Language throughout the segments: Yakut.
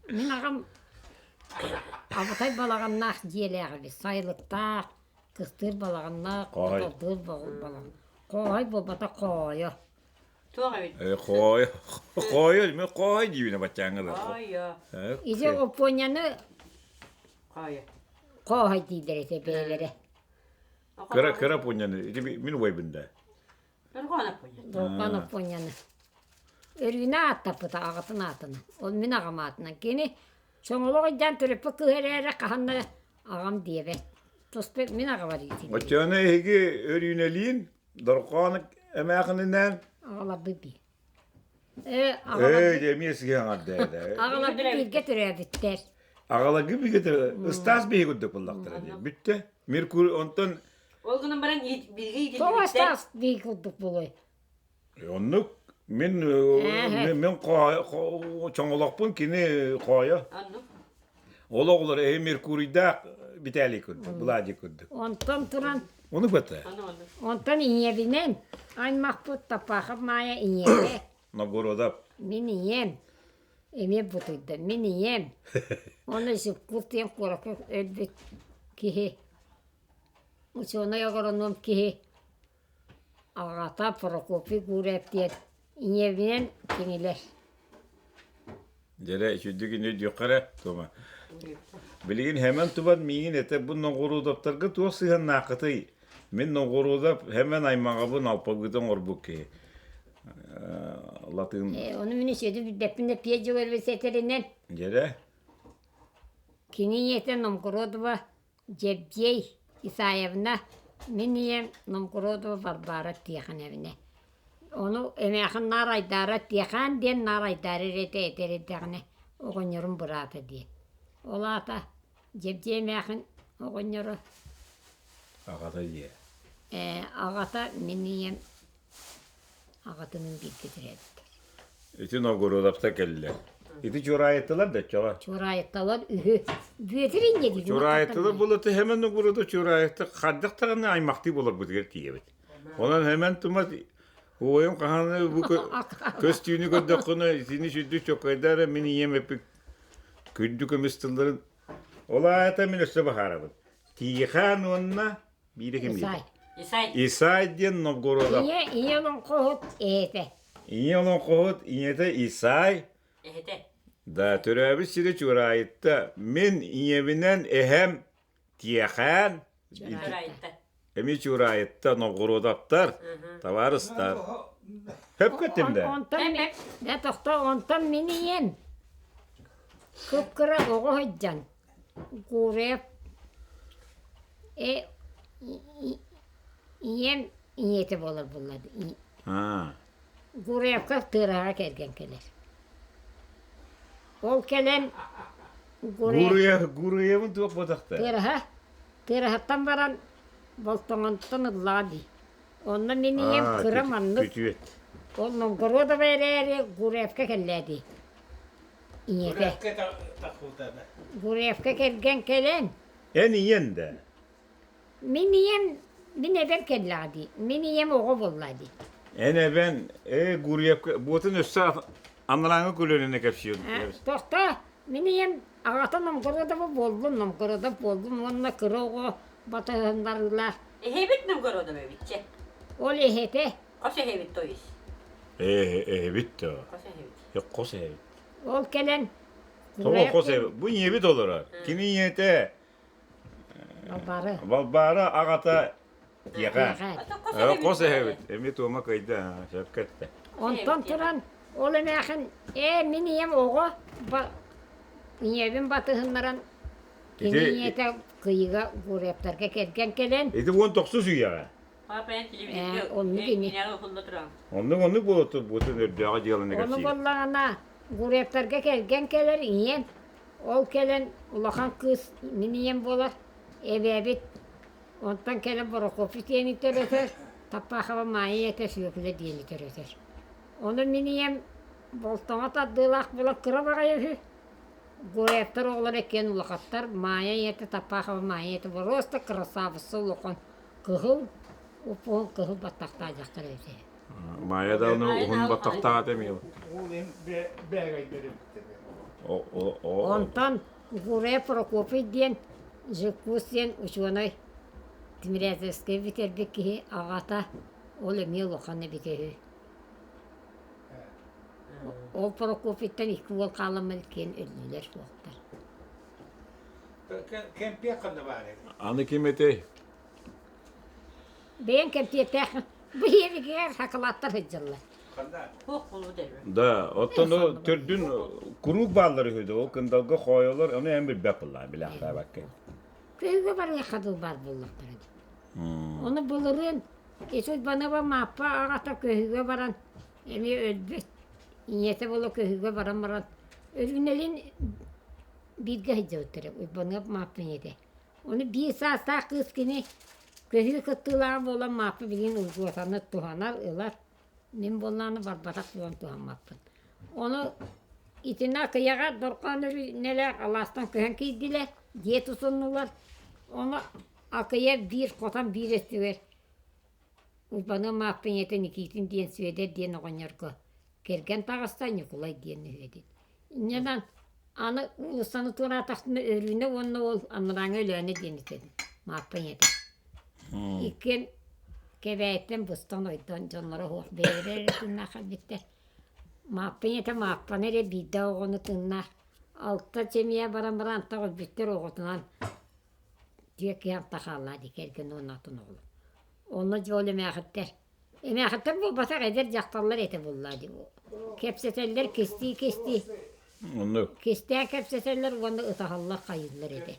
Мин аҕам абытай балаҕаннаах дьиэлээх эбит, сайылыктаах, кыстыыр балаҕаннаах, Хоой. хотолдуур балаҕан. Хоой буолбатах хоойо. Туох эбит? Э, хоой, хоойо, мен хоой диибин баччааҥҥа да. Хоойо. Ити Оппуонньаны Хоойо. хооһой дииллэр этэ бэйэлэрэ. Кыра кыра пуонньаны, ити мин убайбын да. Дорҕоон Оппуонньа. Дорҕоон Оппуонньаны. Өрүүнэ ааттаппыта аҕатын аатынан. Ол мин аҕам аатынан. Кини Соҥолох ыйдаан төрөппүт кыыһа эрээри хаһан да аҕам диэбэт. Туспа мин аҕабар иитиллибит. Оччоҕуна эһиги Өрүүнэлиин Дорҕоон эмээхининээн Аҕаларбыт бии. Ээ, Ээ, аҕаларбыт дьэ эмиэ сыһыаҥ ардээдэ. аҕаларбыт бииргэ төрөөбүттэр. Аҕаларгы бииргэ төрөө Ыстаас биһиги курдук буллахтара дии. Бүттэ. Меркурий онтон Ол гынан баран бииргэ Тоҕо иитиллибиттэр. Ыстаас биир курдук буолуой? Оннук мин мин чоҥолохпун кини хоойо. Оннук. Ол оҕолор эһи Меркурийдаах Виталий курдук, Владик курдук. Онтон туран Ону бата. Онтон ийэбинэн аймахпыт Таппахов Маайа ийэтэ. Новгородов. Мин ийэм. Эмиэ бутуйда. Мин ийэм. Оны Зубков диэн куоракка өлбүт киһи. Учуонай агроном киһи. Аҕата Прокопий Гурьев диэн ийэбинэн кинилэр. Дьэрэ үчүгдүк ини өйдүөххэ эрэ Тома. Билигин Хэмэн тубан миигин этэ бу Ноҕуруодоптарга туох сыһыаннааххытый? Мин Ноҕуруодап Хэмэн аймаҕабын алпабыты оҥорбут киһи. Латын Ону мин үчүгэйдик билбэппин да пиэт дьөгөрбүт сэтэринэн. Дьэрэ. Кини ийэтэ Новгородова Дьэбдьиэй Исаевна, мин ийэм Новгородова Варвара Тихоновна. Ону эмээхин наар айдаара Тиэхээн диэн наар айдаарар этэ этэр эрдэҕинэ оҕонньорум быраата диэн. Ол аата Дьэбдьиэй эмээхин оҕонньоро Аҕата диэ. Ээ, аҕата мин ийэм Аҕатыныын бииргэ төрөөбүттэр. Ити Новгородовта кэллэ. Ити Чураайыттылар да оччоҕо? Чураайытталар үһү. Бүөтүр инньэ диир. Чураайыттылар буолла Хэмэн Новгородов Чураайытта хайдах даҕаны аймахтыы буоларбытыгар тиийэбит. Онон Хэмэн Тумат уойум хаһаны бу көстүүнү көрдөххүнэ итини сүрдүк чоккайда эрэ мин ийэм эппит күндү көмүс тылларын ол аата мин өссө баһаарабын. Тиихээн уонна Биирэ ким Исай. Исай. Исай диэн Новгородов. Ийэ, ийэ олоҥхоһут эһэтэ. Ийэ олоҥхоһут ийэтэ Исай. Эһэтэ. Да, төрөөбүт сирэ Чуораайытта. Мин ийэбинэн эһэм Тиэхээн. Чуораайытта. Эмиэ Чуораайытта Новгородовтар, табаарыстар. Хөпкө эттим да. Онтон, да тохтоо, онтон мин ийэм кып-кыра оҕо сылдьан Гурьев ийэм ийэтэ буолар буолла Гурьевка Тыараһаҕа кэргэн кэлэр. Ол кэлэн Гурьев Гурьевын туох буотахта? Тыараһа Тыараһаттан баран Болтоҥонтон ыллаҕа дии. Онно мин ийэм кыра маннык ол Новгородова эрээри Гурьевка кэллээ дии. Ийэтэ. Гурьевка кэргэн кэлэн. Эн ийэн да? Мин ийэм, мин эбэм кэллэҕэ дии. Мин ийэм оҕо буолла дии. Эн эбэн, ээ Гурьевка, буотун өссө анарааҥҥы көлүөнэни кэпсиир. Тохтоо, мин ийэм аҕата Новгородова буоллун, Новгородов буоллун уонна кыра оҕо батыһыннарыылаах. Эһэбит Новгородов эбитчэ. Ол эһэтэ. Хос эһэбит то есть. Ээ, эһэбит то. Хос эһэбит. Хос эһэбит. Ол кэлэн Тоҕо хос эбит? Бу ийэбит олорор. Кини ийэтэ Балбаара. Балбаара аҕата Тиэхэ. Хос Хос эһэбит. Эмиэ туома кыйда, сөпкө эттэ. Онтон туран ол эмээхин ээ мин ийэм оҕо ийэбин батыһыннаран кини ийэтэ кыйыга Гурьевтарга кэргэн кэлэн Ити уон тохсус үйэҕэ. Папа эн телевизорга Оннук ини. киниэхэ уһулла туран. Оннук оннук буолуо буотун өрдөөҕү дьыаланы Ону кэпсиир. буоллаҕына Гурьевтарга кэргэн кэлэр ийэм. Ол кэлэн улахан кыыс мин ийэм буолар. Эбээбит онтон кэлэн Борокуоппай диэни төрөтөр, Таппахова Маайа ийэтэ Сүөкүлэ диэни төрөтөр. Ону мин ийэм болтоҥо тардыылаах буолан кыра баҕайы үһү. Гурьевтар оҕолоро иккиэн улахаттар. Маайа ийэтэ Таппахова Маайа ийэтэ боруоста красавица улахан кыһыл уп-уһун кыһыл баттахтаах дьахтар эбит Маайа да уһун баттахтаах этэ эмиэ. Ол бэгэйдэр эбиттэр. Онтон Гурия Прокопий диэн Жиркус диэн учуонай Тимирязевскай бүтэрбит киһи аҕата ол эмиэ улахан эбитэ үһү. Ол Прокопийтан икки уол хааламмыт иккиэн өллүлэр суохтар. Кэмпиэт ханна баарый? Аны ким этэй? Бэйэҥ кэмпиэттээх бу иһигэр сакалааттар сылдьаллар. Да, оттон ол төрдүн куруук бааллар үһү да, ол кындалга хоойолор, ону эн билбэт буоллаа, билээхтээбэккэ. Көһүгэ барыахха дыл баар буоллахтара дии. Ону былырыын Исус Банаба Мааппа аҕата көһүгэ баран эмиэ өлбүт. Ийэтэ буола көһүгэ баран баран Өрүнэлин бииргэ сылдьыбыттара Уйбаныап Мааппа ийэтэ. Ону биир саастаах кыыс кини көһүү кыттыылааҕа буолан Мааппа билигин угуотаны туһанар, ылар. Мин буоллаҕына барбатах буолан туһаммаппын. Ону итиннэ Акыйаҕа Дорҕоон Өрүнэлээх алаастан көһөн киирдилэр, дьиэ тутуннулар. Ону Акыйа биир хотон биир өттүгэр Уйбаныа Мааппа ийэтэ Никитин диэн Сүөдэр диэн оҕонньорго кэргэн таҕыста Ньукулай диэн үһү этин. Инньэнэн аны уулуссаны туораатахпына Өрүүнэ уонна уол анарааҥҥы Өлөөнө диэн этэ Мааппа ийэтэ. Иккиэн Кэбээйиттэн быстан ойдон дьонноро суох бэйэлэрэ эрэ тыыннаах кэлбиттэр. Мааппа ийэтэ Мааппаны эрэ биирдэ оҕону тыыннаах алта семья баран баран антах өлбүттэр оҕотунан дьиэ киһи алта хааллаа дии кэргэн уонна атын оҕолор. Онно дьэ ол эмээхиттэр Эмээхиттэр буолбатах эдэр дьахталлар этэ буоллаа дии. Кэпсэтэллэр кистии-кистии. Оннук. Кистээн кэпсэтэллэр уонна ытаһаллар хайыыллар этэ.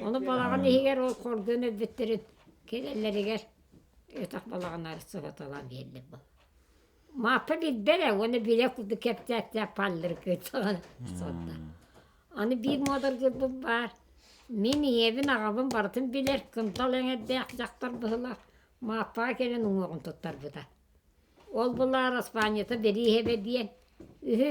Ону балаҕан иһигэр ол хоргун өлбүттэрин кэлэллэригэр өтөх балаҕаннары сыһыталаан биэрдим бу. Мааппа билбэрэ уонна билэ курдук кэпсээттээх паллары кыйтаҕа сотта. Аны биир муодаргырбыт баар. Мин ийэбин аҕабын барытын билэр кынтал эҥэрдээх дьахтар быһылаах Мааппаҕа кэлэн уҥуоҕун туттарбыта. Ол булаар Аспаанньата Бэрииһэбэ диэн үһү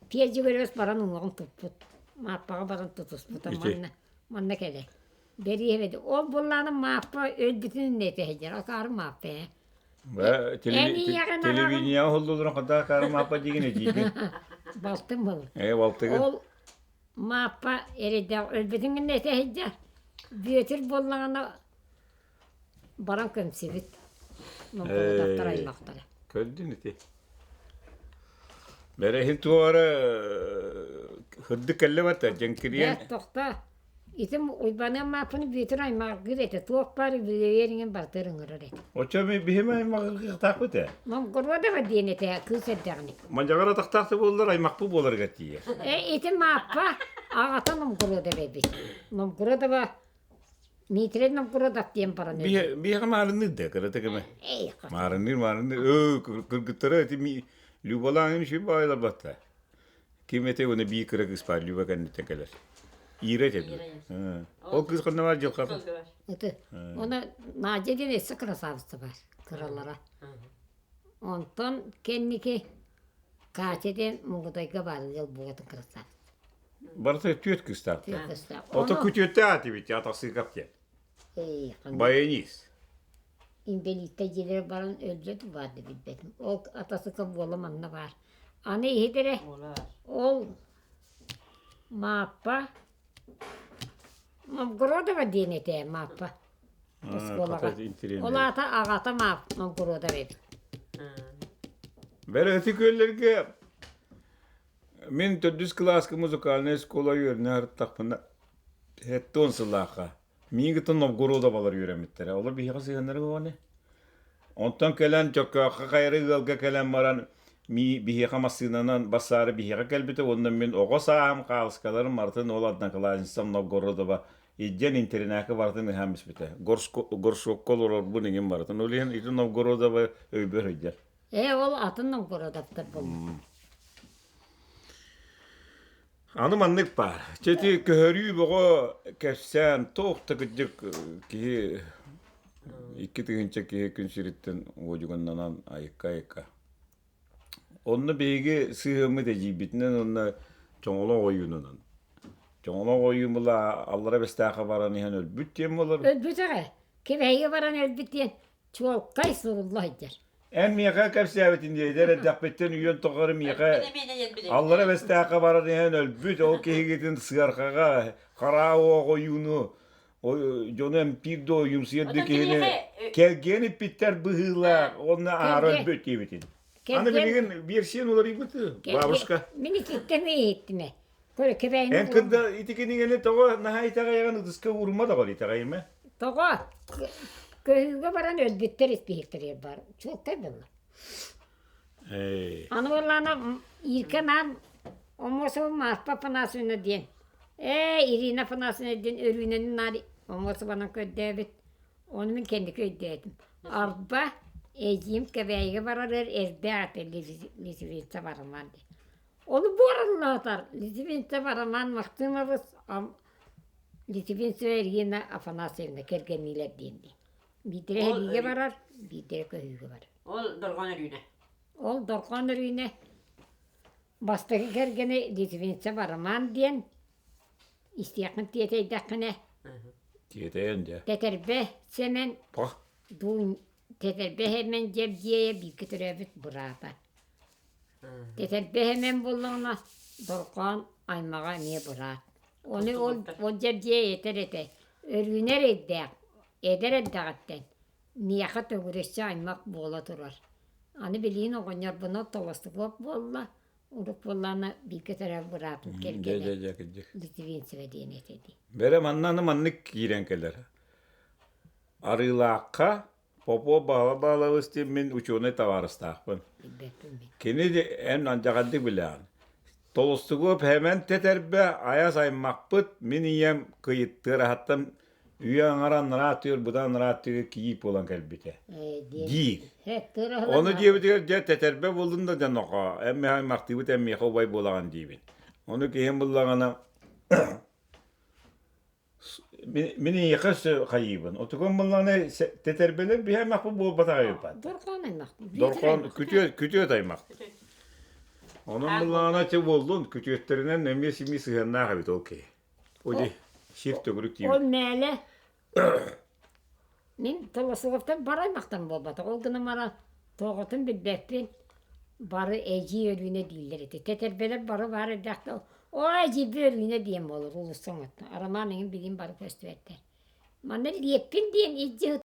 Пиэдьигөрөөс баран уҥуоҕун туппут. Мааппаҕа баран тутуспута манна манна кэлэ. Бэрииһэбэ диэн. Ол буллааны Мааппа өлбүтүн иннэ этэ сылдьар. Акаары Мааппа ээ. Эн ийэҕин аҕаҕын Телевидениеҕа уһуллуларын хата акаары Мааппа диигин этиигин. Балтым был. Ээ балтыгын. Ол Мааппа эрэйдээх өлбүтүн иннэ этэ сылдьар. Бүөтүр буоллаҕына Баран көмсүбүт. Моҥколотохтор аймахтара. Көрдүн ити. Бэрэһин туора хырдык кэллэ барта дьэҥкириэн. Бэт тохто. Итим Уйбаныам Мааппыны Бүөтүр аймаҕыргыыр этэ. Туох баар үбүлүөйэр барытыгар ыҥырар этэ. Оччо биһим аймаҕыргыахтаахпыт ээ. Моҥкоруодаба диэн этэ кыыс эрдэҕинэ. Мандьаҕар атахтаах да буоллар аймахпыт буоларыгар тиийэр. Э ити Мааппа аҕата Моҥкоруодаба эбит. Моҥкоруодаба Дмитрий Новгородов диэн баран өлбүт. Биһиэхэ маарынныыр да кыратык эмэ. Маарынныыр, маарынныыр. Өө, кыргыттара ити Любалаан үчүгэй баайылар батта. Ким этэ уонна бии кыра кыыс баар Люба кэнниттэн кэлэр. Ира этэ дуу. Ол кыыс ханна баар дьылҕата? Ыты. Оны Надя диэн өссө красавица бар, кыралара. Онтон кэнники Катя диэн Мугудайга баар ыал буолатын красавица. Барыта түөрт кыыстаахтар. Ото күтүөттээх этибит атахсыыкап диэн. Баянист. Инбэлииттэ дьиэлэр баран өлдө баар да билбэтим. Ол атасыка буола манна баар. Аны иһитэрэ ол Мааппа Новгородова диэн этэ Мааппа оскуолаҕа. Ол аата аҕата Маап Новгородов эбит. Бэрэ ити күөллэргэ Мин төрдүс кылааска музыкальнай оскуола үөрэнэ сырыттахпына, 70 сыллаахха миигиттэн Новгородовалар үөрэммиттэрэ. Олор биһиэхэ сыһыаннара буолуо Онтон кэлэн Чөкөөххө хайары ыалга кэлэн баран биһиэхэ массыынанан бассаары биһиэхэ кэлбитэ уонна мин оҕо сааһым хаалыскаларым барытын ол одноклассницам Новгородова илдьэн интэринээккэ барытын ыһан биспитэ. Горшокка олорорбун иҥин барытын. Ол иһин ити Новгородова өйбөр сылдьар. Ээ, ол атын Новгородовтар буолла. Аны маннык баар. Чэ ити көһөрүү бөҕө кэпсээн туох да кырдьык киһи 2000 киһи күн сириттэн уодьуганнанан айыкка-айыкка. Онно биһиги сыһыаммыт эдьиийбитинэн уонна Чоҥолоох ойуунунан. Чоҥолоох ойуун была аллара Бэстээххэ баран иһэн өлбүт диэн буолар. Өлбүт эҕэ. Кэбээйигэ баран өлбүт диэн чуолкай сурулла сылдьар. Эн миэхэ кэпсээбитин дии эдэр эрдэхпиттэн үйэн тухары миэхэ аллара Бэстээххэ баран иһэн өлбүт ол киһигитин сыарҕаҕа хараа уох ойууну дьону эмтиир да ойуумсуйар да киһини кэлгиэн иппиттэр быһыылаах уонна аара өлбүт диэбитин. Аны билигин биэрсиэн уларыйбыт бабушка. Мин ититтэн иһиттиме. Көрө кэбээйини Эн кытта ити кинигэни тоҕо наһаа итэҕэйэҕин ытыска уурума доҕор итэҕэйимэ. Тоҕо? Көһүүгэ баран өлбүттэр испииһиктэригэр бар. Чуолкай буолла. Эй. Аны буоллаана Ирка наан Омосова Марфа Афанасьевна диэн. Ээ, Ирина Афанасьевна диэн Өрүүнэни наар Омосованан көрдөөбүт. Ону мин кэнники өйдөөтүм. Арба, эдьиийим Кэбээйигэ барарыгар эрдэ аата Лизвица барымаан диэн. Ону буораллаатар Литвинцев Роман Махтымович Литвинцева Ирина Афанасьевна кэргэнниилэр диэн дии. Биирдэрэ сэриигэ барар, биирдэрэ көһүүгэ барар. Ол Дорҕоон Өрүүнэ. Ол Дорҕоон Өрүүнэ бастакы кэргэнэ Литвинцев Роман диэн истиэххин тиэтэйдэххинэ Тиэтэйэн дьэ. Тэтэрбэ Сэмэн Дуун Тэтэрбэ Сэмэн Дьэбдьиэйэ бииргэ төрөөбүт быраата. Тэтэрбэ Сэмэн буоллаҕына Дорҕоон аймаҕа эмиэ быраат. Ону ол ол Дьэбдьиэй этэр этэ: «Өрүүнэ эрэйдээх, эдэр эрдэҕиттэн миэхэ төгүрүччү аймах буола турар. Аны билигин оҕонньорбуна толостукуоп буолла, урут буоллаҕына бииргэ төрөөбүт быраатым кэргэнэ Литвинцева диэн этэ дии». Бэрэ манна аны маннык киирэн кэлэр. Арыылаахха Попов Баһыла Баһылабыс диэн мин учуонай табаарыстаахпын. Кини эн алдьархайдык билэҕин. Толустугуоп Һэмэн Тэтэрбэ айас аймахпыт мин ийэм кыйыттыараһаттан үйэ аҥара анараа түөр быдан анараа өттүгэр кийиит буолан кэлбитэ. Диир. Ону диэбитигэр дьэ Тэтэрбэ буоллун да дьэ нохоо эн миэхэ аймахтыыбыт эн миэхэ убай буолаҕын диибин. Ону киһим буллаҕына Мин эйиэхэ өссө хайыыбын. Отугун буллаҕына тэтэрбэлэр биһи аймахпыт буолбатах эбиппат. Дорҕоон аймах. Дорҕоон күтүө күтүөт аймах. Онон буллаҕына чэ буоллун күтүөттэринэн эмиэ симии сыһыаннаах эбит ол киһи. Оди сир төгүрүк Ол мээлэ Мин Толосуовтан бары аймахтан буолбатах. Ол гынан баран тоҕотун билбэппин. Бары эдьиий Өрүүнэ дииллэр этэ. Тэтэрбэлэр бары баар эрдэхтэ оо эдьиийбит Өрүүнэ диэн буолар уулусса оҥоттон. Арамаан эҥин билигин бары көстүбэттэр. Манна Лиэппин диэн илдьи.